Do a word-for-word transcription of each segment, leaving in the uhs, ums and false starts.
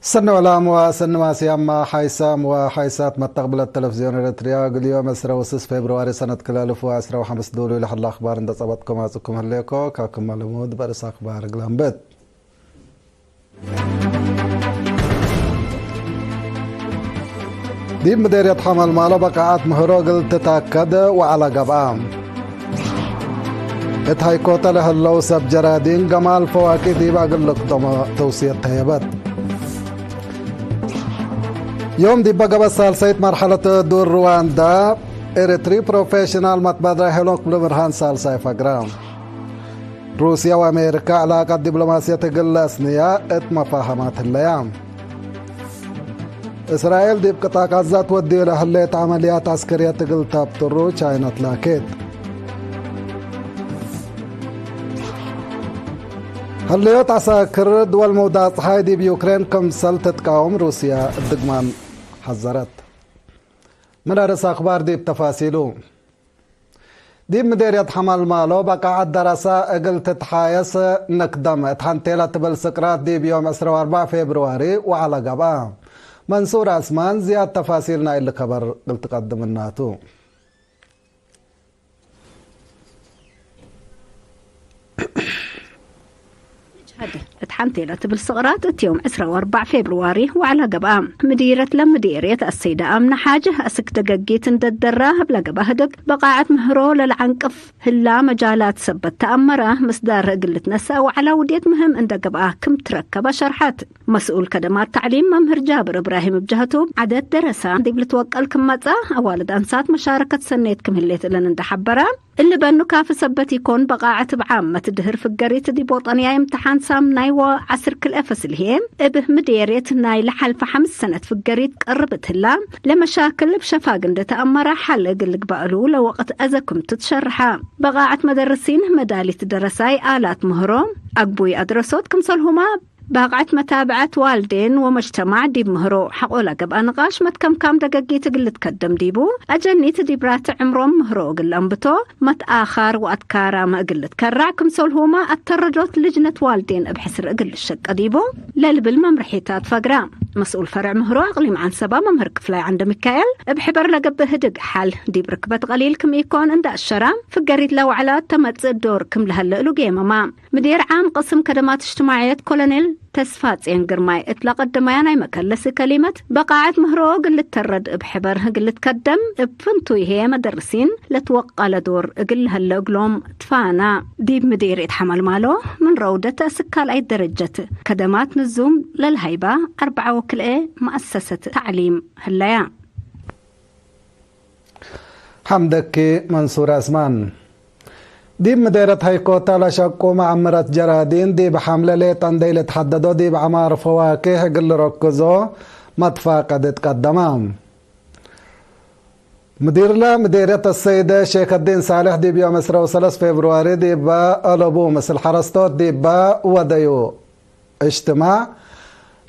ሰኒ ወላም ወሰኒ ማስያማ ሓይሳም ወሓይሳት መተቅብለት ተለፍዝዮን ኤረትርያ፣ እግል ዮም ዕስረ ወስስ ፌብርዋሪ ሰነት ክልኤ አልፍ ወዕስረ ወሐምስ ዱሉይ ለሀለ አክባር እንዴ ጸበጥኩም አጽእኩም ህሌኮ። ካክመ ልሙድ በርስ አክባር እግል አንብት። ዲብ ምዴርየት ሐመልማሎ በቃዐት ምህሮ እግል ትታከድ ወዐለ ገብአ። እት ሀይኮተ ለህለው ሰብ ጀራዲን ገማል ፈዋኪህ ዲበ እግል ልቅደሞ ተውስየት ተህየበት። ዮም ዲበ ገበት ሳልሳይት መርሐለት ዱር ሩዋንዳ፣ ኤረትሪ ፕሮፌሽናል መትበድረ ሄኖክ ብልምርሃን ሳልሳይ ፈግረ። ሩስየ ወአሜሪከ ዕላቀት ዲብሎማስየት እግል ለአስንያ እት መፋሀማት ህለያ። እስራኤል ዲብ ቅጣዕ ጋዛ ትወድዩ ለህሌት ዐመልያት ዐስከርየት እግል ተብጥሩ ቻይና ትላኬት። ህለዮት ዐሳክር ድወል መውዳቅ ጸሓይ ዲብ ዩክሬን ክምሰል ትትቃወም ሩስየ እብ ድግማን ሐዘረት። ምን አርእስ አክባር ዲብ ተፋሲሉ። ዲብ ምዴርየት ሐመልማሎ በቃዐት ደረሰ እግል ትትሓየስ ንክደም እት ሐንቴ ለትብል ስቅራት ዲብ ዮም ዕስረ ወአርበዕ ፌብርዋሪ ወዐለ ገብአ። መንሱር ዐስማን ዝያድ ተፋሲል ናይ እሊ ከበር እግል ትቀድም እናቱ። እት ሐንቴ ለትብል ስቅራት እት ዮም ዕስረ ወአርበዕ ፌብርዋሪ ወዐለ ገብአ። ምዲረት ለምዴርየት አሰይደ አምነ ሓጅ አስክ ደገጊት እንዴ ደራ እብ ለገብአ ህድግ በቃዐት ምህሮ ለለዐንቅፍ ህላ መጃላት ሰበት ተአመረ ምስዳር እግል ልትነሰእ ወዐለ ውዴት ምህም እንዴ ገብአ ክም ትረከበ ሸርሐት። መስኡል ከደማት ተዕሊም መምህር ጃብር እብራሂም እብ ጀህቱ፣ ዐደድ ደረሰ ዲብ ልትወቀል ክም መጽአ፣ አዋልድ አንሳት መሻረከት ሰኔት ክም ህሌት እለን እንዴ ሐበረ፣ እሊ በኑ ካፊ ሰበት ኢኮን፣ በቃዐት እብ ዓመት ድህር ፍገሪት ዲብ ወጠንያይ እምትሓን ሳምናይ ወዐስር ክልኤ ፈስል ህዬ፣ እብ ምዴርየት ናይ ለሓልፈ ሐምስ ሰነት ፍገሪት ቀርብ እት ህላ፣ ለመሻክል እብ ሸፋግ እንዴ ተአመረ ሐል እግል ልግበእ እሉ ለወቅት አዘ ክምቱ ትሸርሐ። በቃዐት መደርሲን መዳሊት ደረሳይ አላት ምህሮ፣ አግቡይ አድረሶት ክምሰልሁመ፣ በቃዐት መታብዐት ዋልዴን ወመጅተማዕ ዲብ ምህሮ ሐቆ ለገብአ ንቃሽ መትከምካም ደገጊት እግል ልትከደም ዲቡ፣ አጀኒት ዲብ ራቲ ዕምሮም ምህሮ እግል ለአንብቶ፣ መትአኻር ወአትካራም እግል ልትከራዕ፣ ክምሰልሁመ አተረዶት ልጅነት ዋልዴን እብ ሕስር እግል ልሸቀ ዲቡ ለልብል መምርሒታት ፈግረ። መስኡል ፈርዕ ምህሮ አቅሊም ዐንሰባ መምህር ክፍላይ ዐንደ ሚካኤል፣ እብ ሕበር ለገብእ ህድግ ሐል ዲብ ርክበት ቀሊል ክም ኢኮን እንደ አሸራ፣ ፍገሪት ለወዕለ ተመጽእ ዶር ክም ለሀለ እሉ ጌመማ። ምዲር ዓም ቅስም ከደማት እጅትማዕየት ኮሎኔል ተስፋጼን ግርማይ እት ለቀደመያ ናይ መከለሲ ከሊመት፣ በቃዐት ምህሮ እግል ልተረድ እብ ሕበር እግል ልትከደም እብ ፍንቱይ ህዬ መደርሲን ለትወቀለ ዶር እግል ለሀለ እግሎም ትፋና። ዲብ ምዴርየት ሐመልማሎ ምን ረውደት አስክ ካልኣይት ደረጀት ከደማት ንዙም ለልሀይባ አርበዓ ወክልኤ መአሰሰት ተዕሊም ህለያ። ሐምደኪ መንሱር አስማን። ዲብ ምዴረት ሀይኮተ ለሸቁ መዐምረት ጀራዲን ዲብ ሐምለ ሌጠ እንዴ ልትሐደዶ ዲብ ዐማር ፈዋኪህ እግል ልረክዞ መትፋቀድ ትቀደመ። ምዲርለ ምዴርየት አሰይደ ሼከዲን ሳልሕ ዲብ ዮም ዕስረ ወሰለስ ፌብርዋሪ ዲበ አለቡ ምስል ሐረስቶት ዲበ ወደዩ። እጅትማዕ፣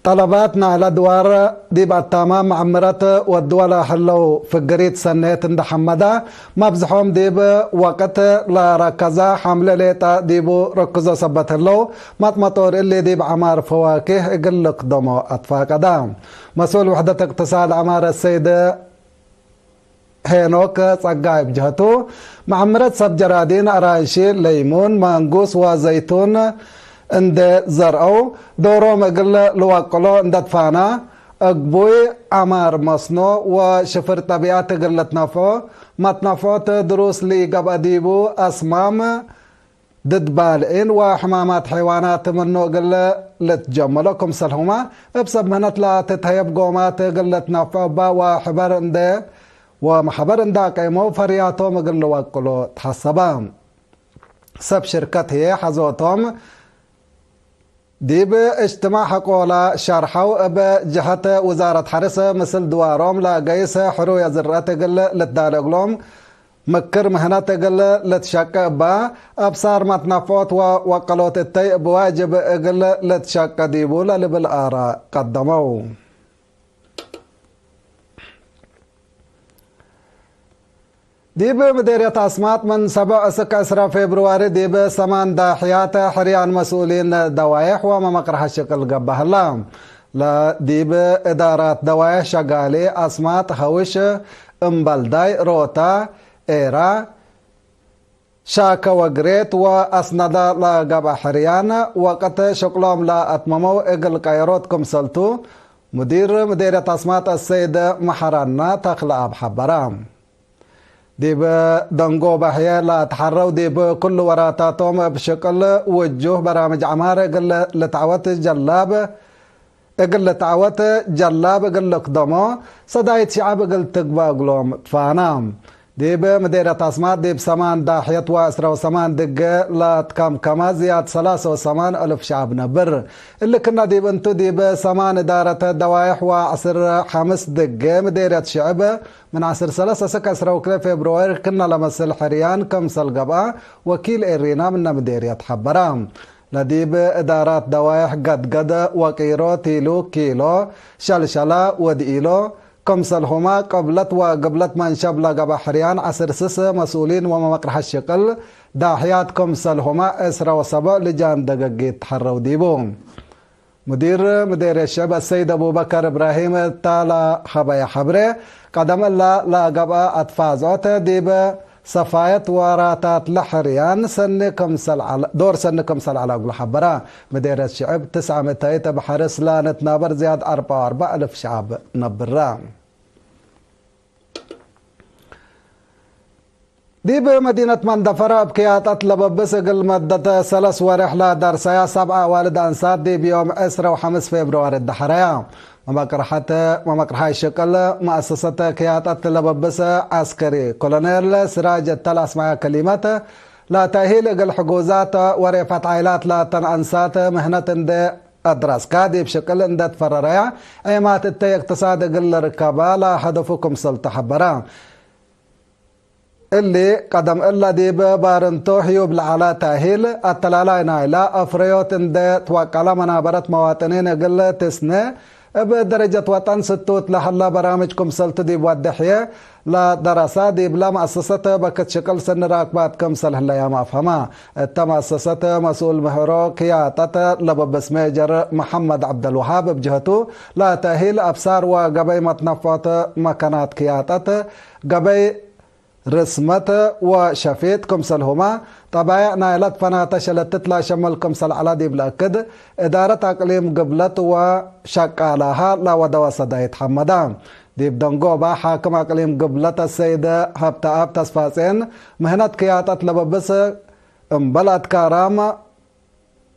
ጠለባት ናይለ ድዋር ዲብ አታማም መዐምረት ወድወ ለህለው ፍግሪት ሰኔት እንደ ሐመደ፣ መብዝሖም ዲብ ወቅት ለረከዘ ሐምለ ሌጠ ዲቡ ርክዞ ሰበት ህለው፣ መጥመጦር እሊ ዲብ ዐማር ፈዋኪህ እግል ልክደሞ አትፋቀደ። መስኡል ውሕደት እቅትሳድ ዐማር አሰይድ ሄኖክ ጸጋይ እብ ጀህቱ፣ መዐምረት ሰብ ጀራዲን፣ አራንሺ፣ ለይሙን፣ ማንጉስ ወዘይቱን እንዴ ዘርአው፣ ዶሮም እግል ልወቅሎ እንዴ ትፋና፣ እግቡይ ዐማር መስኖ ወሽፍር ጠቢዐት እግል ልትነፍዖ፣ መትነፍዖት ድሩስ ለኢገብአ ዲቡ አስማም፣ ድድ ባልዒን ወሕማማት ሐይዋናት ምኑ እግል ልትጀምሎ፣ ክምሰልሁመ እብ ሰብ ምህነት ለትትሀየብ ጎማት እግል ልትነፍዕ እባ ወሕበር እንዴ፣ ወመሕበር እንዴ አቀይመው ፈርያቶም እግል ልወቅሎ ተሐሰበ። ሰብ ሽርከት ህዬ ሐዞቶም ዲብ እጅትማዕ ሐቆለ ሸርሐው፣ እብ ጀሀት ውዛረት ሐርስ ምስል ድዋሮም ለገይስ ሕሩየ ዝርአት እግል ልትዳሌ እግሎም፣ ምክር ምህነት እግል ልትሸቄ እበ አብሳር መትነፍዖት ወወቀሎት እተይ እብ ዋጅብ እግል ልትሸቄ ዲቡ ለልብል አራእ ቀደመው። ዲብ ምዴርየት አስማጥ ምን ሰብዕ እስክ ዕስረ ፌብርዋሪ ዲብ ሰማን ዳሕያት ሕርያን መስኡሊን ደዋይሕ ወመመቅርሐ ሽቅል ገብአ ህለ። ለዲብ እዳራት ደዋይሕ ሸጋሌ አስማጥ ሐውሽ እምበልዳይ ሮታ ኤራ ሻከ ወግሬት ወአስነደ ለገብአ ሕርያን ወቅት ሽቅሎም ለአትመመው እግል ቀየሮት ክምሰልቱ ሙዲር ምዴርየት አስማጥ አሰይድ መሐራና ተክለአብ ሐበረ። ዲብ ደንጎበ ህዬ ለአትሐረው ዲብ ኩሉ ወራታቶም እብ ሽቅል ውጁህ በራምጅ ዐማር እግል ልትዐወት ጀላብ እግል ልትዐወት ጀላብ እግል ልክደሞ ሰዳይት ሸዐብ እግል ትግበእ እግሎም ትፋና። ዲብ ምዴርየት አስማጥ ዲብ ሰማን ዳሕየት ወዕስረ ወሰማን ድጌ ለትከምከመ ዝያድ ሰላሰ ወሰማን እልፍ ሸዐብ ነብር። እሊ ክነ ዲብ እንቱ ዲብ ሰማን እዳረተ ደዋይሕ ወዐስር ሐምስ ድጌ ምዴርየት ሽዕብ ምን ዐስር ሰለስ እስክ ዕስረ ወክልኤ ፌብርዋሪ ክነ ለመስል ሕርያን ክምሰል ገብአ ወኪል ኤሪና ምነ ምዴርየት ሐበረ። ለዲብ እዳራት ደዋይሕ ገድገድ፣ ወቂሮ፣ ቲሉ፣ ኪሎ፣ ሸልሸለ ወድኢሎ፣ ክምሰልሁመ ቅብለት ወግብለት መንሸብ ለገብአ ሕርያን ዐስር ስስ መስኡሊን ወመመቅርሐት ሽቅል ዳሕያት ክምሰልሁመ ዕስረ ወሰብዕ ልጃን ደገጊት ተሐረው ዲቡ። ሙዲር ምዴርየት ሽዕብ አሰይድ አቡበከር እብራሂም እተ ለሀበየ ሐብሬ፣ ቀደም እለ ለገብአ አትፋዝዖት ዲብ ሰፋየት ወራታት ለሕርያን ሰኒ ክምሰል ዐለ፣ ዶር ሰኒ ክምሰል ዐለ እግሉ ሐበረ። ምዴርየት ሽዕብ ትስዐ ምእተይት እብ ሐርስ ለንትናበር ዝያድ አርበዕ ወአርበዕ እልፍ ሸዐብ ነብረ። ዲብ መዲነት መንደፈረ እብ ክያጠት ለበብስ እግል መደት ሰለስ ወሬሕ ለደርሰያ ሰብዐ አዋልድ አንሳት ዲብ ዮም ዕስረ ወሐምስ ፌብርዋሪ ደሐረያ። መመቅርሐት፣ መመቅርሐይ ሽቅል መአሰሰት ክያጠት ለበብስ ዐስከሪ ኮሎኔል ስራጅ እተ ለአስመዐ ከሊመት፣ ለተእሂል እግል ሕጉዛት ወሬፈት ዓይላት ላተን አንሳት ምህነት እንዴ አድረስካ ዲብ ሽቅል እንዴ ትፈረረያ ዔማት እተ እቅትሳድ እግል ልርከባ ለሀደፉ ክምሰልቱ ሐበረ። እሊ ቀደም እለ ዲብ ባርንቶ ህዩብ ለዐለ ተእሂል፣ አተላላይ ናይለ አፍረዮት እንዴ ትወቀለ መናበረት መዋጥኒን እግል ትስኔ፣ እብ ደረጀት ወጠን ስቱት ለሀለ በራምጅ ክምሰልቱ ዲብ ወደሕዬ ለደረሰ፣ ዲብለ መአሰሰት በክት ሽቅል ሰኒ ራክባት ክምሰል ህለያም አፍሀመ። እተ መአሰሰት መስኡል ምህሮ ክያጠት ለበብስ ሜጀር መሐመድ ዐብደልወሃብ እብ ጀህቱ፣ ለተእሂል አብሳር ወገበይ መትነፍዖት መከናት ክያጠት፣ ገበይ ርስመት ወሸፊጥ ክምሰልሁመ ጠባይዕ ናይለ ትፈናተ ሸለትት ለአሸምል ክምሰል ዐለ ዲብ ለአክድ፣ እዳረት አቅሊም ግብለት ወሸቃላሃ ለወደወ ሰዳይት ሐመደ። ዲብ ደንጎበ ሓክም አቅሊም ግብለት አሰይድ ሀብተአብ ተስፋጼን፣ ምህነት ክያጠት ለበብስ እምበል አትካራም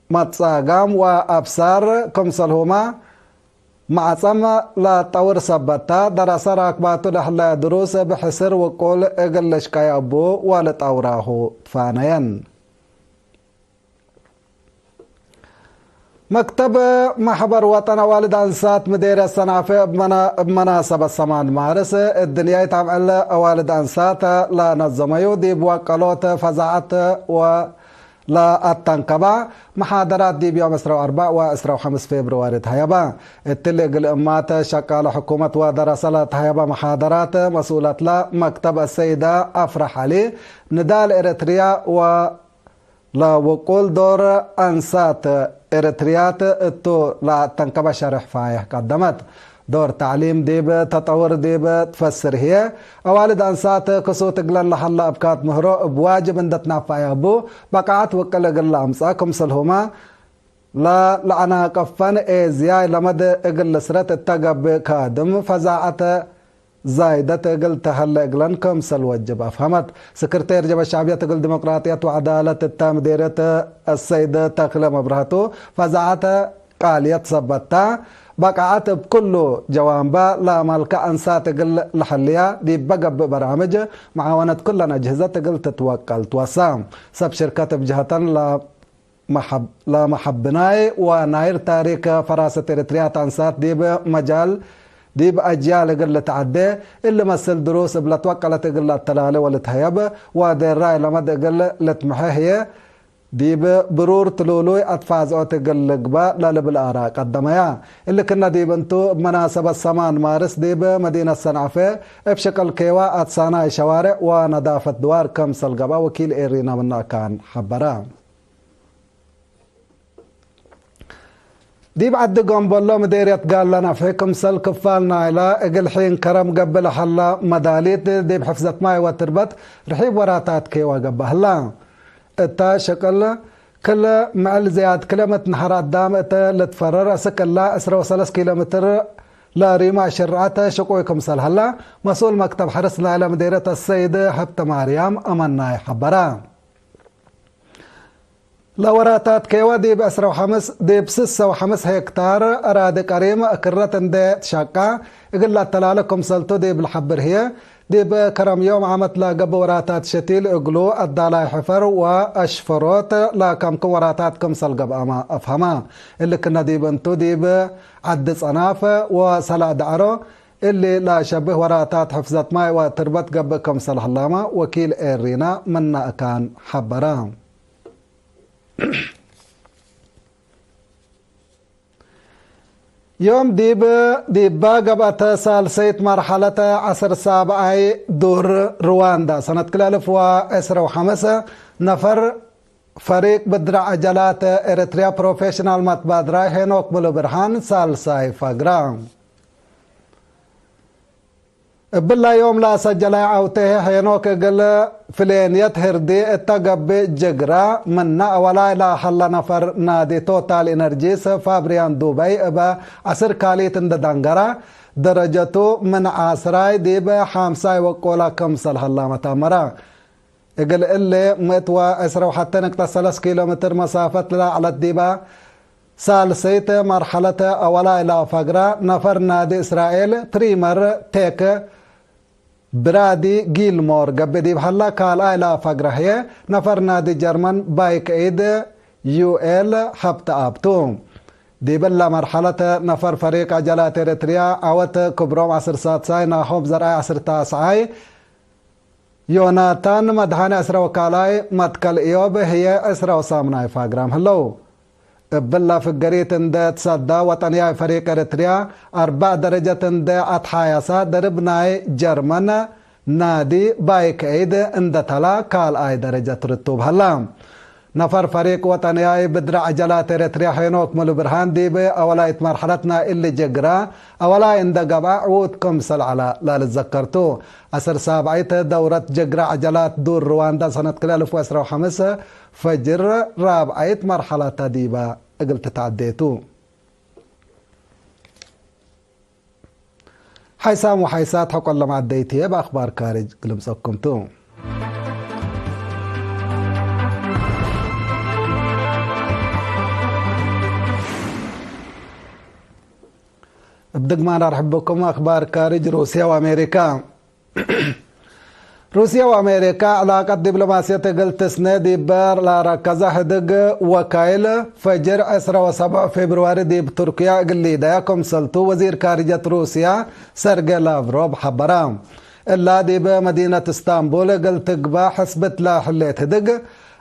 መትጻጋም ወአብሳር ክምሰልሁመ መዕጸም ለጠውር ሰበት ተ፣ ደረሰ ራክባቱ ለህለ ድሩስ እብ ሕስር ውቁል እግል ልሽቀየ እቡ ወልጠውራሁ ትፋነየን። መክተብ መሕበር ወጠን አዋልድ አንሳት ምዴርየት ሰንዐፈ እብ መና-፣ እብ መናሰበት ሰማን ማርስ እድንያይት አምዕል አዋልድ አንሳት ለነዘመዩ ዲብ ወቀሎት ፈዛዐት ወ ለአተንከባ መሓደራት ዲብ ዮም ዕስራ ወአርበዕ ወዕስራ ወሐምስ ፌብርዋሪ ተሀየበ። እትሊ እግል እማት ሸቃሎ ሕኩመት ወደረሰ ለተሀየበ መሓደራት መስኡለትለ መክተብ አሰይደ አፍረሕ ዐሊ፣ ንዳል ኤረትርያ ወ ለውቁል ዶር አንሳት ኤረትርያት እቱ ለአተንከበ ሸርሕ ፋይሕ ቀደመት። ዶር ተዕሊም ዲብ ተጠውር ዲብ ትፈስር ህዬ፣ አዋልድ አንሳት ክሱት እግለን ለሀለ አብካት ምህሮ እብ ዋጅብ እንደ ትናፈዐ እቡ በቃዐት ውቅል እግል ለአምጽአ ክምሰልሁመ፣ ለለአናቀፈን ኤዝያይ ለመድ እግል ልስረት እተ ገብእ ካድም ፈዛዐተ ዛይደት እግል ተሀለ እግለን ክምሰል ወጅብ አፍሀመት። ስክርቴር ጀበ ሸዕብየት እግል ዲሞቅራጥየት ወዐዳለት እተ ምዴርየት አሰይድ ተክለ መብረህቱ፣ ፈዛዐተ ቃልየት ሰበት ተ፣ በቃዐት እብ ኩሉ ጀዋንባ ለመልከ አንሳት እግል ለሐልያ ዲበ ገብእ በራምጅ መዓወነት ኩለን አጅህዘት እግል ትትወቀል ትወሳ። ሰብ ሽርከት እብ ጀሀተን ለ መሐብ-፣ ለመሐብናይ ወናይር ታሪክ ፈራሰት ኤረትርያት አንሳት ዲብ መጃል ዲብ አጅያል እግል ልትዐዴ፣ እሊ መስል ድሩስ እብ ለትወቀለት እግል ለአተላሌ ወልትሀየብ ወዴራይ ለመድ እግል ልትምሐ ህዬ፣ ዲብ ብሩር ትሉሉይ አትፋዝዖት እግል ልግበእ ለልብል አራእ ቀደመያ። እሊ ክነ ዲብ እንቱ፣ እብ መናሰበት ሰማን ማርስ ዲብ መዲነት ሰንዐፈ እብ ሽቅል ኬዋ አትሳናይ ሸዋሬዕ ወነዳፈት ድዋር ክምሰል ገብአ ወኪል ኤሪና ምነ አካን ሐበረ። ዲብ ዐዲ ገምበሎ ምዴርየት ጋላ ነፍሒ ክምሰል ክፋል ናይላ እግል ሒን ከረም ገብእ ለሀላ መዳሊት ዲብ ሕፍዘት ማይ ወትርበት ርሒብ ወራታት ኬዋ ገብእ ሀላ። እታ ሸቅል ክል ምዕል ዝያድ ክለ ምት ነሐር አዳም እተ ልትፈረር፣ አስክ እላ ዕስረ ወሰለስ ኪሎ ሜትር ለሪማ ሽርዐት ሽቁይ ክምሰል ሀላ፣ መስኡል መክተብ ሐርስ ናይለ ምዴርየት አሰይድ ሀብተማርያም አመናይ ሐበረ። ለወራታት ኬወ ዲብ ዕስረ ወሐምስ፣ ዲብ ስሰ ወሐምስ ሄክታር አራዲ ቀሪም ክረት እንዴ ትሸቃ እግል ለአተላለ ክምሰልቱ ዲብ ለሐብር ህዬ፣ ዲብ ከረም ዮም ዓመት ለገብእ ወራታት ሸቲል እግሉ አዳላይ ሕፈር ወአሽፈሮት ለከምክም ወራታት ክምሰል ገብአመ አፍሀመ። እሊ ክነ ዲብ እንቱ፣ ዲብ ዐዲ ጸናፍ ወሰላእ ደዐሮ እሊ ለአሸብህ ወራታት ሕፍዘት ማይ ወትርበት ገብእ ክምሰል ሀላመ ወኪል ኤሪና ምነ እካን ሐበረ። ዮም ዲብ፣ ዲባ ገብአት ሳልሰይት መርሐለት ዐስር ሳብዓይ ዱር ርዋንዳ፣ ሰነት ክልኤ አልፍ ወዕስረ ወሐምስ፣ ነፈር ፈሪቅ ብድር ዐጀላት ኤረትርያ ፕሮፌሽናል መትባድራይ ሄኖክ ሙሉብርሃን ሳልሳይ ፈግረ። እብላ ዮም ለአሰጀላይ ዐውቴ ሄኖክ እግል ፍሌንየት ህርዲ እተ ገብእ ጅግረ፣ ምነ አወላይ ለሀለ ነፈር ናዲ ቶታል ኢነርጂስ ፋብሪያን ዱበይ እበ ዐስር ካሊት እንዴ ደንገረ፣ ደረጀቱ ምን ዐስራይ ዲብ ሐምሳይ ወቆላ ክምሰል ሀላመ ተአመረ። እግል እሊ፣ ምእት ወዕስረ ወሐቴ ነቅጠ ሰለስ ኪሎ ሜትር መሳፈት ለዐለት ዲባ ሳልሰይት መርሐለት አወላይ ለፈግረ ነፈር ናዲ እስራኤል ፕሪመር ቴክ ብራዲ ጊልሞር ገብእ ዲብ ሀላ፣ ካልኣይ ለፈግረ ህዬ ነፈር ናዲ ጀርመን ባይክ ኤይድ ዩኤል ሀብተአብ ቱ። ዲብለ መርሐለት ነፈር ፈሪቅ ዐጀላት ኤረትርያ ዐወት ክብሮም ዐስር ሳድሳይ፣ ናሆም ዘርአይ ዐስር ታስዓይ፣ ዮናታን መድሃኔ ዕስረ ወካልኣይ፣ መትከል እዮብ ህዬ ዕስረ ወሳምናይ ፋግራም ህለው። እብለ ፍገሪት እንዴ ትሰዳ፣ ወጠንያይ ፈሪቅ ኤረትርያ አርበዕ ደረጀት እንዴ አትሓያሳ፣ ደርብ ናይ ጀርመን ናዲ ባይክ ኤይድ እንዴ ተላ፣ ካልኣይ ደረጀት ርቱብ ሀላ። ነፈር ፈሪቅ ወጠንያይ ብድር ዐጀላት ኤረትርያ ሄኖክ ሙሉብርሃን፣ ዲብ አወላይት መርሐለት ናይ እሊ ጅግረ አወላይ እንዴ ገብአ ዕዉት ክምሰል ዐለ ለልትዘከር ቱ። ዐስር ሳብዐይት ደውረት ጅግረ ዐጀላት ዱር ርዋንዳ ሰነት ክልኤ አልፍ ወዕስረ ወሐምስ ፈጅር ራብዐይት መርሐላታ ዲባ እግል ትትዐዴ ቱ። ሓይሳም ወሓይሳት ሐቆለ መዐደይት ህዬ በአክባር ካርጅ ግልምጸኩም ቱ። እብ ድግማን አርሕብኩም አክባር ካርጅ ሩስያ ወአሜሪካ። ሩስያ ወአሜሪካ ዕላቀት ዲብሎማስየት እግል ትስኔ ዲበ ለረከዘ ህድግ ወካይል፣ ፈጅር ዕስረ ወሰብዕ ፌብርዋሪ ዲብ ቱርክያ እግል ሊደያ ክምሰልቱ ወዚር ካርጀት ሩስያ ሰርጌ ላቭሮቭ ሐበረ። እላ ዲብ መዲነት እስታንቡል እግል ትግባእ ሕስብት ለህሌት ህድግ፣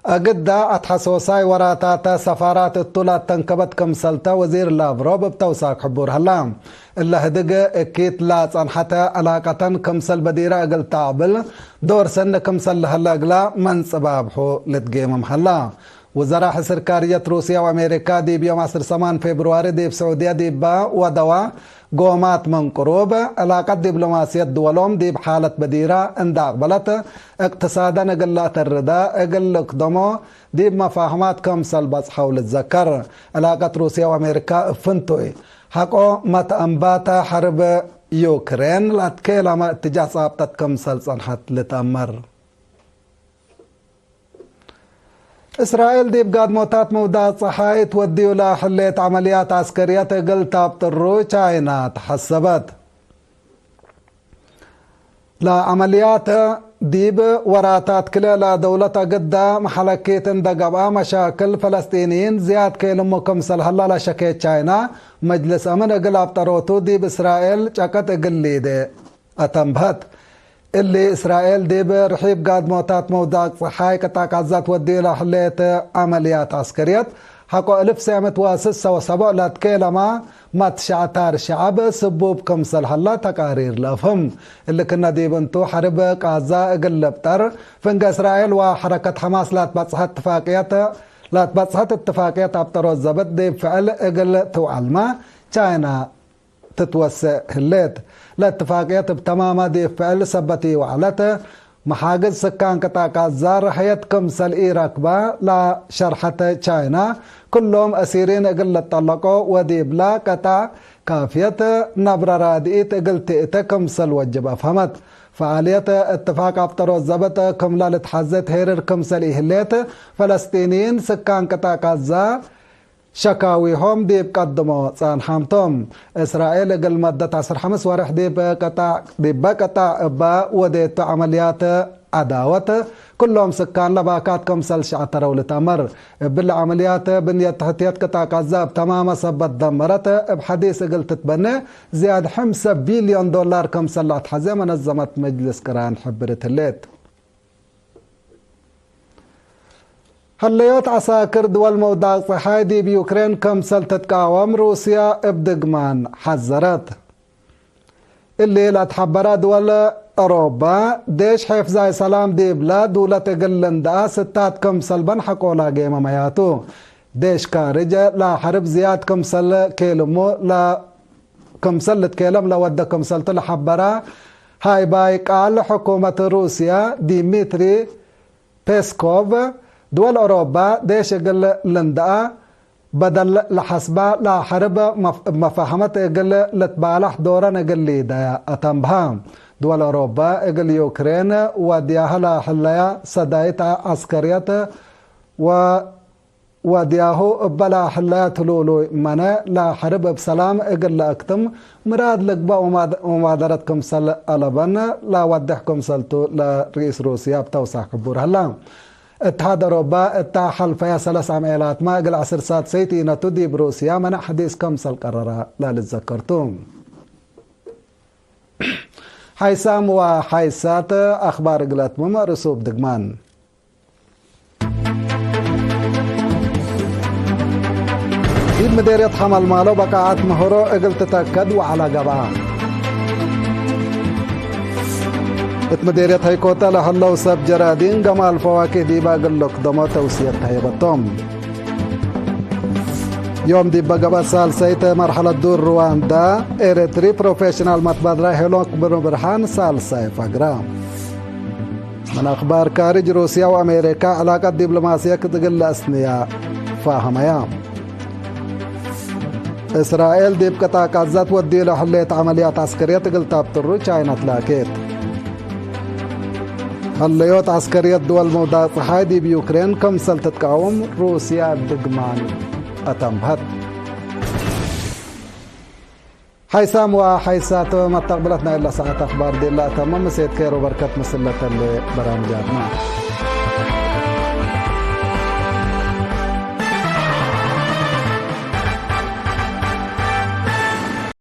አግዳ አትሐሶሳይ ወራታተ ሰፋራት እቱ ላተንከበት ክምሰልተ ወዚር ላቭሮቭ እብ ተውሳክ ሕቡር ሀላ። እለ ህድግ እኪት ለጸንሐተ ዕላቀተን ክምሰል በዲረ እግል ተአቅብል ዶር ሰኒ ክምሰል ለሀለ እግላ መንጽባብሑ ልትጌምም ሀላ። ውዘራእ ሕስር ካርጀት ሩስያ ወአሜሪካ ዲብ ዮም ዐስር ሰማን ፌብርዋሪ ዲብ ስዑድየ ዲባ ወደዋ ጎማት ምን ቅሩብ፣ ዕላቀት ዲብሎማስየት ድወሎም ዲብ ሓለት በዲራ እንደ አቅበለት፣ እቅትሳደን እግል ለአተርዳ እግል ልክደሞ ዲብ መፋህማት ከምሰል በጽሐው ልትዘከር። ዕላቀት ሩስየ ወአሜሪካ እብ ፍንቱይ ሐቆ መትአንባተ ሐርብ ዩክሬን ለአትኬለመ እትጃህ ጻብጠት ከምሰል ጸንሐት ልትአመር። እስራኤል ዲብ ጋድሞታት ምውዳቅ ጸሓይ እት ወድዩ ለሐሌት ዐመልያት ዐስከርየት እግል ታብጥሩ ቻይና ተሐሰበት። ለዐመልያት ዲብ ወራታት ክልኤ ለደውለት አግዳ መሐለኪት እንደ ገብአ መሻክል ፈለስጢንይን ዝያድ ኬልሙ ክምሰል ሀላ ለሸኬት ቻይና፣ መጅልስ አምን እግል አብጠሮቱ ዲብ እስራኤል ጨቀጥ እግል ሊዴ። አተንብሀት። እሊ፣ እስራኤል ዲብ ርሒብ ጋድሞታት መውዳቅ ጸሓይ ቅጣዕ ቃዛት ወድዩ ለህሌት ዐመልያት ዐስከርየት፣ ሐቆ እልፍ ሰመት ወስሰ ወሰቦዕ ለትኬለማ መትሸዕታር ሸዐብ ስቡብ ክምሰል ሀላ ተቃሪር ለአፍህም። እሊ ክነ ዲብ እንቱ፣ ሐርብ ቃዛ እግል ልብጠር፣ ፍንገ እስራኤል ወሐረከት ሐማስ ለአትበጽሐ እትፋቅየት ለአትበጽሐት እትፋቅየት አብጠሮት ዘብጥ ዲብ ፍዕል እግል ትውዐልመ ቻይና ትትወሰእ ህሌት። ለእትፋቅየት እብ ተማመ ዲብ ፍዕል ሰበት ኢወዐለት፣ መሓግዝ ስካን ቅጣዕ ቃዛ ረሐየት ክምሰል ኢረክበ ለሸርሐተ ቻይና፣ ክሎም አሲሪን እግል ልጠለቆ ወዲብለ ቀጣዕ ካፍየት ነብረ ራድኢት እግል ትእተ ክምሰል ወጅብ አፍሀመት። ፈዓልየት እትፋቅ አብጠሮት ዘብጥ ክምለ ልትሐዜ ትሄርር ክምሰል ኢህሌት፣ ፈለስጢንይን ስካን ቅጣዕ ቃዛ ሸካዊሆም ዲብ ቀድሞ ጸንሐም ቶም። እስራኤል እግል መደት ዐስር ሐምስ ወርሕ ዲብ ቀጣዕ፣ ዲበ ቀጣዕ እበ ወዴቱ ዐመልያት ዐዳወት፣ ክሎም ስካን ለባካት ክምሰል ሸዐተረው ልትአመር። እብሊ ዐመልያት፣ ብንየት ተሕትየት ቅጣዕ ቃዛ እብ ተማመ ሰበት ደመረት፣ እብ ሐዲስ እግል ትትበኔ ዝያድ ሐምሰ ቢልዮን ዶላር ክምሰል ለአትሐዜ መነዘመት መጅልስ ቅራን ሕብርት ህሌት። ሀለዮት ዐሳክር ድወል መውዳቅ ጸሓይ ዲብ ዩክሬን ክምሰል ትትቃወም ሩስያ እብ ድግማን ሐዘረት። እሊ ለአትሐበረ ድወል አውሮበ፣ ዴሽ ሔፍዛይ ሰላም ዲብለ ዱለት እግል ልንደአ ስታት ክምሰል በን ሐቆላ ጌመመያቱ። ዴሽ ካርጅ ለሐርብ ዝያድ ክምሰል ኬልሙ ለ-፣ ክምሰል ልትኬለም ለወደ ክምሰልቱ ለሐበረ ሃይባይ ቃል ሕኩመት ሩስያ ዲሚትሪ ፔስኮቭ፣ ድወል አውሮባ ዴሽ እግል ልንደአ በደል ለሐስባ ለሐርብ መፍ-፣ እብ መፋህመት እግል ልትባላሕ ዶረን እግል ሊደያ አተንብሃ። ድወል አውሮባ እግል ዩክሬን ወድያሀ ለህለያ ሰዳይት ዐስከርየት ወ ወድያሁ እበ ለአሕለያት ህሉሉይ መነ ለሐርብ እብ ሰላም እግል ለአክትም ምራድ ልግበእ ወማድ-፣ ወማደረት ክምሰል አለበን ለወድሕ ክምሰልቱ ለርኢስ ሩስያ እብ ተውሳክ ሕቡር ሀላ። እትሓድ አውሮባ እታ ሐልፈያ ሰለስ አምዔላትመ እግል ዐስር ሳድሰይት ኢነቱ ዲብ ሩስያ መነዕ ሐዲስ ክምሰል ቀረረ ለልትዘከር ቱ። ሓይሳም ወሓይሳት አኽባር እግል አትምም ርሱብ ድግማን። ዲብ ምዴርየት ሐመልማሎ በቃዐት ምህሮ እግል ትተከድ ወዐለ ገብአ። እት ምዴርየት ሀይኮተ ለሀለው ሰብ ጀራዲን ገማል ፈዋኪህ ዲበ እግል ልክደሞ ተውስየት ተሀየበቶም። ዮም ዲበ ገብአት ሳልሳይት መርሐለት ዱር ሩዋንዳ፣ ኤረትሪ ፕሮፌሽናል መትባድራይ ሄኖክ ብኑ ብርሃን ሳልሳይ ፈግረ። ምን አክባር ካርጅ፣ ሩስያ ወአሜሪካ ዕላቀት ዲብሎማስየት እግል ለአስንያ ፋሀመያ። እስራኤል ዲብ ቅጣዕ ቃዛት ወዲለ ህሌት ዐመልያት ዐስከርየት እግል ታብጥሩ ቻይና ትላኬት። ሀለዮት ዐስከርየት ድወል መውዳቅ ጸሓይ ዲብ ዩክሬን ክምሰል ትትቃወም ሩስያ ድግማን አተንብሀት። ሓይሳም ወሓይሳት መተቅብለት ናይለ ሰዓት አኽባር ዲላ አተምም። ምሴት ኬር ወበርከት ምስል ለተሌ በራምጃትነ።